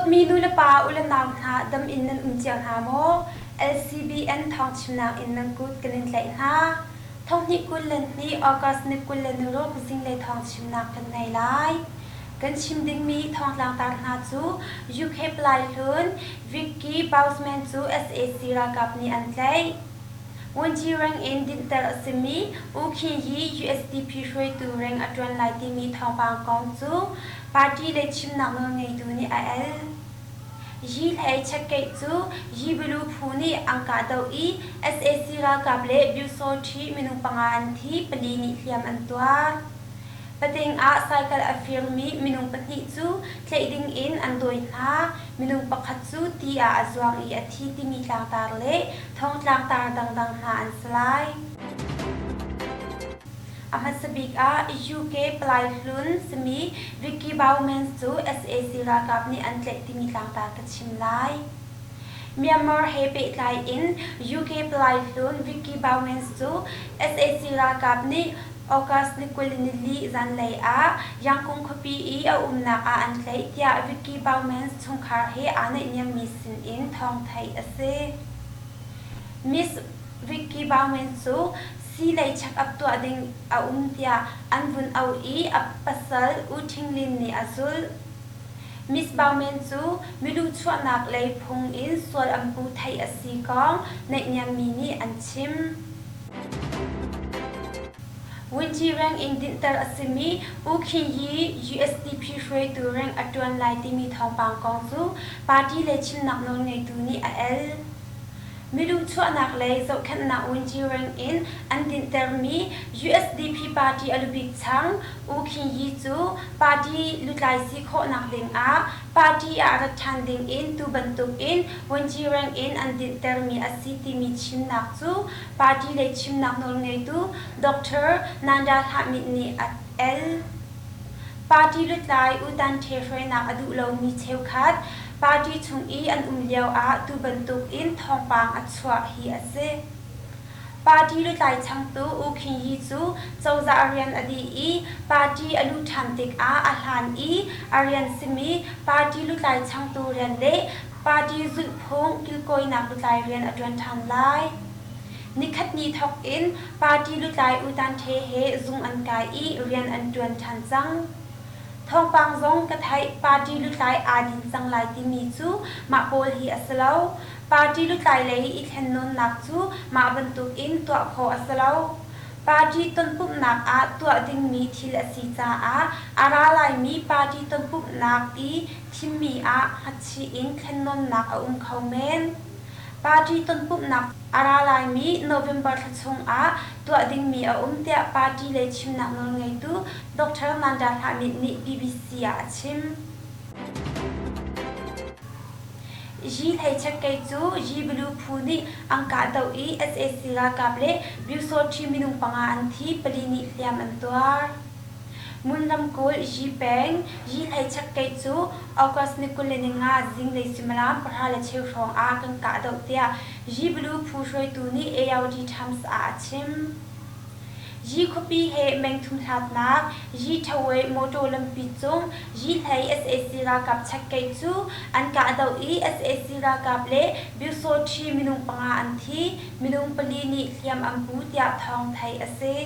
Dawtmi nulepa ulenau hna dam in nan um cio hna maw? LCBN thawngchimnak in nan kut kan in tlaih hna. Thonghnih 22 August ni 26 zinglei thawngchimnak kan ngei lai. Kan chim dingmi thawngtlangtar hna cu UK palai hlun Vicky Bousman cu sac ralkap nih an tlaih. Wunci reng in dinhter a simi U Khin Yi usdp hruaitu reng a ṭuan lai timi thawngpang kong cu party lei chimnak nawlngeitu nih a el. Yi hlei chekkeih cu Yi Bilu phu nih an kahdoh i sac ralkap le Pyusawṭhi minung panga an thi, pali nih hliam an tuar. Pating ah cycle a firmi minung pahnih cu tlaih ding in an dawi hna. Minung pakhat cu ti ah a zuang i a thi timi tlangtar le thong tlangtar dangdang hna an si lai. A hmasa bik ah UK palai hlun simi Vicky Bowman cu sac ralkap nih an tlaih timi tlangtar ka chim lai. Myanmar he pehtlai in UK palai hlun Vicky Bowman cu sac ralkap nih August ni 24 zanlei ah Yangon khuapi i a umnak ah an tlaih tiah Vicky Bowman chungkhar he aa naihniammi sinin thawng theih a si. Miss Vicky Bowman cu sii-lei check-up tuah ding a um tiah an vun auh i a pasal U Thing Lin nih a zulh. Miss Bowman cu milu chuahnak lei phung in sual an pu theih a si kong naihniammi nih an chim. Wunci reng in dinhter a simi U Khin Yi usdp hruaitu reng a ṭuan lai timi thawngpang kong cu party lei chimnak nawlngeitu nih a el. Milu chuahnak lei zohkhenhnak wunci reng in an dinhtermi usdp party a lubik chang U Khin Yi cu party lutlai si khawhnak dingah party ah rat ṭhan dingin tu bantukin wunci reng in an dinhtermi a si timi chimnak cu Party lei chimnak nawlngeitu Doctor Nanda Hlah Myint nih a el. Party lutlai U Tan Htwe hruainak a duh lomi cheukhat party chung i an um lio ah tu bantuk in thawngpang a chuah hi a si. Party lutlai changtu U Khin Yi cu cozah rian a dih i party a luh ṭhan tikah a hlan i a rian simi party lutlai changtu rian le Party zulhphung kilkawinak lutlai rian a ṭuan ṭhan lai. Nikhatni thawk in party lutlai U Tan Htwe he zung an kai i rian an ṭuan ṭhan cang. Thawngpang zong ka theih party lutlai aa din cang lai timi cu mah pawl hi a si lo. Party lutlai lei i thlennawnnak cu mah bantuk in tuah khawh a si lo. Party tonpumhnak ah tuah dingmi thil a si caah a ra laimi party tonpumhnak i thimmi ah hngatchih in thlennawnnak a um kho men. Party tonpumhnak a ra laimi November thla chung ah tuah dingmi a um tiah party lei chimnak nawlngeitu Doctor Nanda Hlah Myint nih BBC ah a chim. Yi hlei chekkei cu Yi Blue phu nih an kahdoh i sac ralkap le Pyusawṭhi minung panga an thi, pali nih hliam an tuar. Ngun ramkulh Yi peng Yi hlei chekkei cu August ni 25 zinglei suimilam 10:15 hrawng ah kan kahdoh tiah Yi Blue phu hruaitu nih AOD Times ah a chim. Yi khuapi he mengthum hlatnak Yi Ṭhawe mawṭaw lampi cung Yi hlei sac ralkap chekkeih cu an kahdoh i sac ralkap le Pyusawṭhi minung panga an thi, minung pali nih hliam an pu tiah thawng theih a si.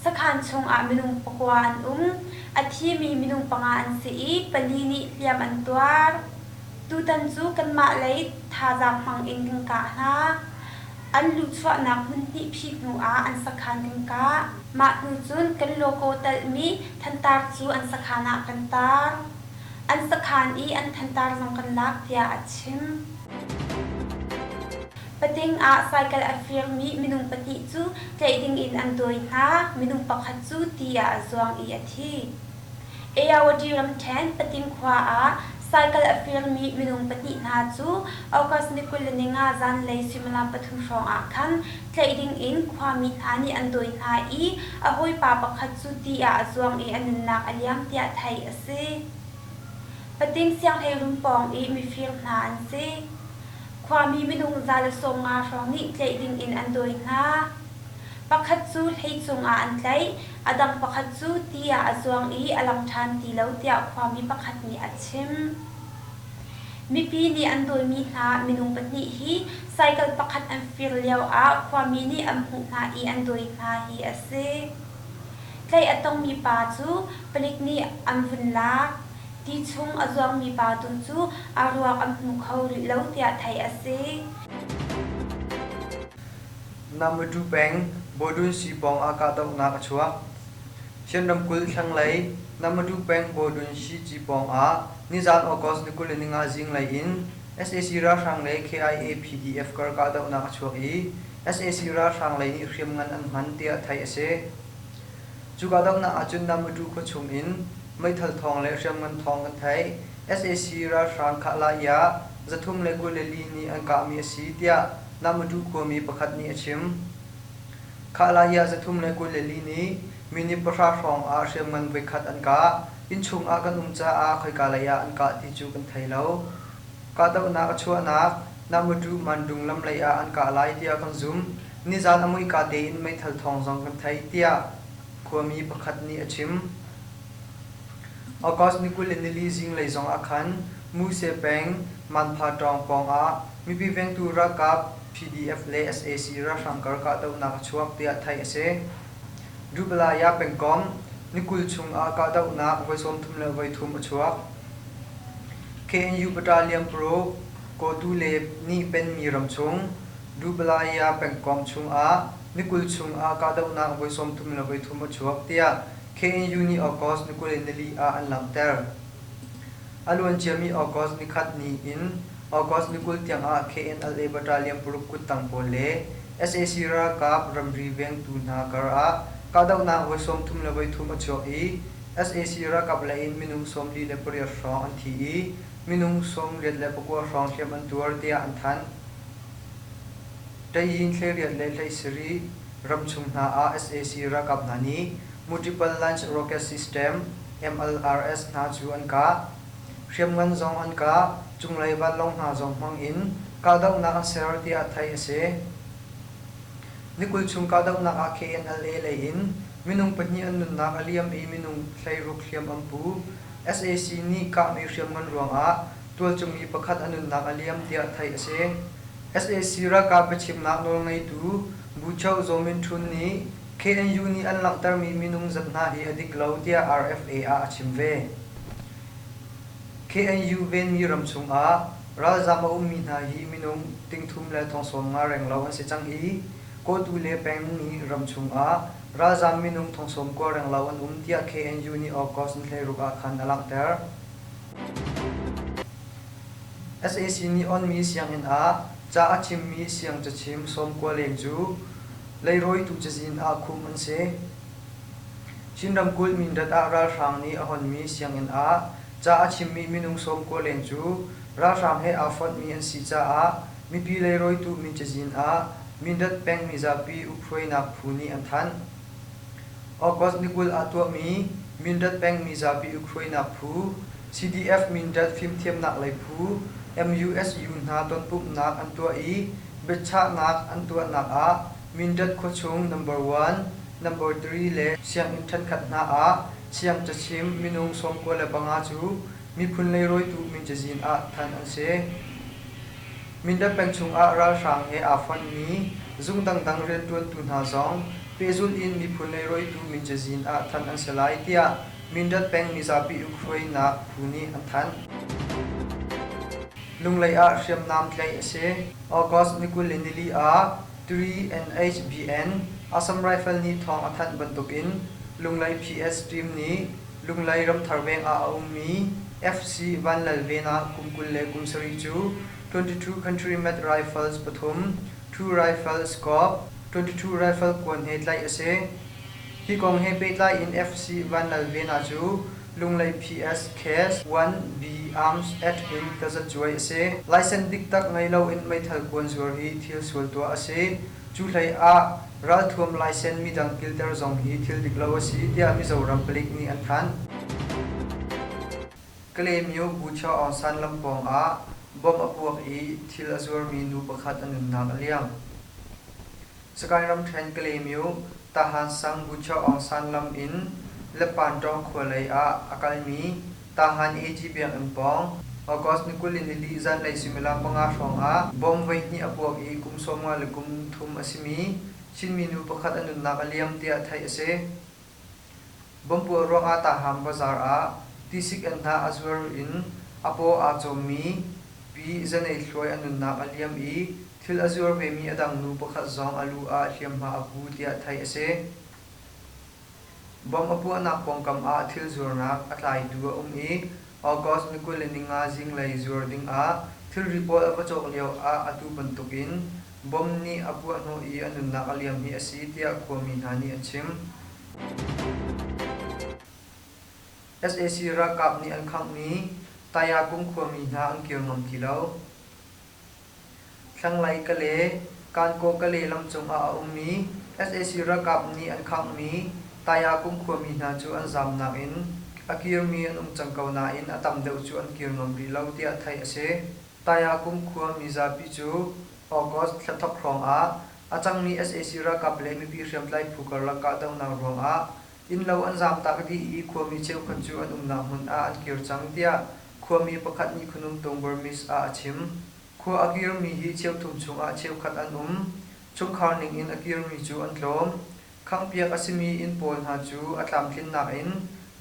Sakhan chungah minung pakua an um. A thimi minung panga an si i pali nih hliam an tuar. Tutan cu kanmah lei thazaang hmang in kan kah hna. An luhchuahnak hmun hnih phih hnu ah an sakhan kan kah. Mah hnu cun kan logo telhmi thantar cu an sakhan ah kan tar. An sakhan i an thantar zong kan lak tiah a chim. Pating ah cycle a firmi minung pahnih cu tlaih ding in an dawi hna. Minung pakhat cu ti ah a zuang i a thi. Ayawady ramṭhen Pating khua ah cycle a firmi minung pahnih hna cu August ni 25 zanlei suimilam pathum hrawng ah khan tlaih ding in khuami hna nih an dawi hna i a hawipa pakhat cu ti ah a zuang i a nunnak a liam tiah theih a si. Pating sianghleiruun pawng i mifir hna an si. Khuami minung 150 hrawng nih tlaih ding in an dawi hna. Pakhat cu hlei cungah an tlaih, a dang pakhat cu ti ah a zuang i a lang ṭhan ti lo tiah khuami pakhat nih a chim. Mipi nih an dawimi hna minung pahnih hi cycle pakhat an fir lio ah khuami nih an hmuh hna i an dawi hna hi a si. Tlaih a tongmi pa cu palik nih an vun lak. Ti chung a zuangmi pa tu cu a ruak an hmu kho rih lo tiah theih a si. Namatu peng Bodun Sipawng ah kahdohnak a chuak. Chin ramkulh thlanglei Namatu peng Bodun Shici pawng ah nizan August ni 25 zinglei in sac ralhrang le KIA PDF kar kahdohnak a chuak i sac ralhrang lei nih hriamngan an hman tiah theih a si. Cu kahdohnak ahcun Namatu khuachung in meithal thawng le hriamngan thawng kan theih. Sac ralhrang khahla-iah 324 nih an kahmi a si tiah Namatu khuami pakhat nih a chim. Khahla-iah 324 nih minute 10 hrawng ah hriamngan voikhat an kah. Innchung ah kan um caah khoika lei ah an kah ti cu kan thei lo. Kahdohnak a chuahnak Namatu Mandung lam lei ah an kah lai tiah kan zumh. Nizan a muihka tein meithal thawng zong kan theih tiah khuami pakhat nih a chim. August ni 24 zinglei zong ah khan Muse peng Manpha ṭawng pawng ah mipi vengtu ralkap PDF le sac ralhrang kar kahdohnak a chuak tiah theih a si. Dubalaya pengkomh ni 20 chung ah kahdohnak voi 33 a chuak. KNU Battalion paruk Kawtu le nih penmi ramchung Dubalaya pengkomh chung ah ni 20 chung ah kahdohnak voi 33 a chuak tiah KNU nih August ni 24 ah an langhter. A luanciami August nikhat ni in August ni 20 tiang ah KNLA battalion paruk kuttang pawl le sac ralkap ramri vengtu hna kar ah kahdohnak voi 33 a chuak i sac ralkap lei in minung 48 hrawng an thi i minung 89 hrawng hliam an tuar tiah an thanh. Tayin 17 ramchung hna ah sac ralkap hna nih Multiple Launch Rocket System MLRS hna cu an kah. Hriamngan zong an kah, cunglei vanlawng hna zong hmang in kahdohnak an ser tiah theih a si. Ni 20 chung kahdohnak ah KNLA lei in minung pahnih an nunnak a liam i minung 16 hliam an pu. Sac nih kahmi hriamngan ruangah tualchung mi pakhat a nunnak a liam tiah theih a si. Sac ralkap biachimnak nawlngeitu Buchoh Zaw Min Htun nih KNU nih an langhtermi minung zat hna hi a dik lo tiah RFA ah a chim ve. KNU venmi ram chungah ralzaam a ummi hna hi minung 3,000 le 75,000 renglo an si cang i Kawtu le pengmi ram chungah ralzaam minung 90,000 renglo an um tiah KNU nih August ni 16 ah khan a langhter. Sac nih onmi sianginn ah ca a chimmi siangcachim 90 leng cu leirawitu cazin ah khumh an si. Chin ramkulh Mindat ah ralhrang nih a honmi sianginn ah ca a chimmi minung 90 leng cu ralhrang he aa fonhmi an si caah mipi leirawitu min cazin ah Mindat peng mizapi ukhruainak phu nih an thanh. August ni 20 ah tuahmi Mindat peng mizapi ukhruainak phu CDF Mindat fimthiamnak lei phu MUSU hna tonpumhnak an tuah i biachahnak an tuahnak ah Mindat khuachung number one, number three le sianginn ṭhenkhat hna ah siangcachim minung 95 cu miphun leirawitu min cazin ah thanh an si. Mindat peng chungah ralhrang he aa fonhmi zung dangdang rianṭuantu hna zong pehzulh in miphun leirawitu min cazin ah thanh an si lai tiah Mindat peng mizapi ukhruainak phu nih an thanh. Lunglei ah hriamnam tlaih a si. August ni 24 ah 3NHBN Assam Rifle nih thawng a thanh bantukin Lunglei PS team nih Lunglei Ramthar veng ah a ummi FC Vanlalven ah kum 27 cu 22 country made rifles pathum, 2 rifle scope, 22 rifle kuan he tlaih a si. Hi kong he pehtlai in FC Vanlalvena cu Lunglei PS Case 1B Arms Act in tazacuai a si. License diktak ngei loin meithal kuan zuar hi thil sual tuah a si. Cu hlei ah ralthuam license midang kilter zong hi thil dik lo a si tiah Mizoram palik nih an thanh. Kalaymyo Bucha Aung San lam pawng ah bomb a puak i thil a zuarmi nu pakhat a nunnak a liam. Sagaing ramṭhen Kalaymyo Tahan sang Bucha Aung San lam in Lepanṭawng khua lei ah a kalmi Tahan AG biakinn pawng. August ni 24 zanlei suimilam 5 hrawng ah bomb voihnih a puak i kum 53 a simi Chinmi nu pakhat a nunnak a liam tiah theih a si. Bomb puah ruangah Taham bazaar ah tisik anhnah a zuar in a paw aa cawmmi Pi Zanei Thluai a nunnak a liam i thil a zuar vemi a dang nu pakhat zong a lu ah hliamhma a pu tiah theih a si. Bomb a puahnak pawngkam ah thil zuarnak a tlaitu a um i August ni 25 zinglei zuar dingah thilri pawl a va cawk lio ah atu bantukin bomb nih a puahhnawh i a nunnak a liam hi a si tiah khuami hna nih an chim. Sac ralkap nih an khanghmi Tayakung khuami hna an kir ngam ti lo. Thlanglei Kale, Kankaw Kale lam cungah a ummi sac ralkap nih an khanghmi Tayakung khuami hna cu an zamnak in a kirmi an um cang ko nain a tam deuh cu an kir ngam rih lo tiah theih a si. Tayakung khua mizapi cu August thla thawk hrawngah a cangmi sac ralkap le mipi hriamtlai phu karlak kahdohnak ruangah innlo an zamtak dih i khuami cheukhat cu an umnak hmun ah an kir cang tiah khuami pakhat nih Khonumtung Burmese ah a chim. Khua a kirmi hi cheuthum chungah cheukhat an um. Chungkhar ningin a kirmi cu an tlawm. Khanghpiak a simi inn pawl hna cu a tlamtlinnak in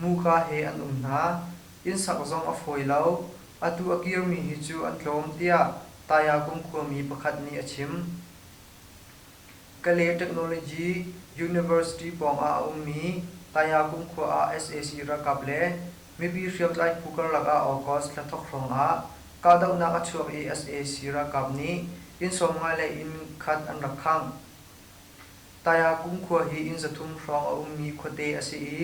muka he an um hna. Inn sak zong a fawi lo. Atu a kirmi hi cu an tlawm tiah Tayakung khuami pakhat nih a chim. Kale Technology University pawngah a ummi Tayakung khua ah sac ralkap le mipi hriamtlai phu karlak ah August thla thawk hrawngah kahdohnak a chuak i sac ralkap nih inn 50 le inn khat an rak khangh. Tayakung khua hi inn 300 hrawng a ummi khuate a si i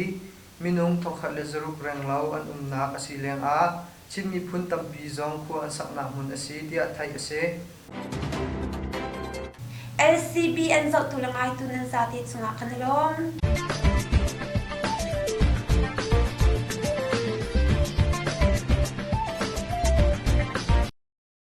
minung 1600 renglo an umnak a si lengah Chin miphun tampi zong khua an saknak hmun a si tiah theih a si. LCB an zohtu le ngaitu nan zate cungah kan i lawm.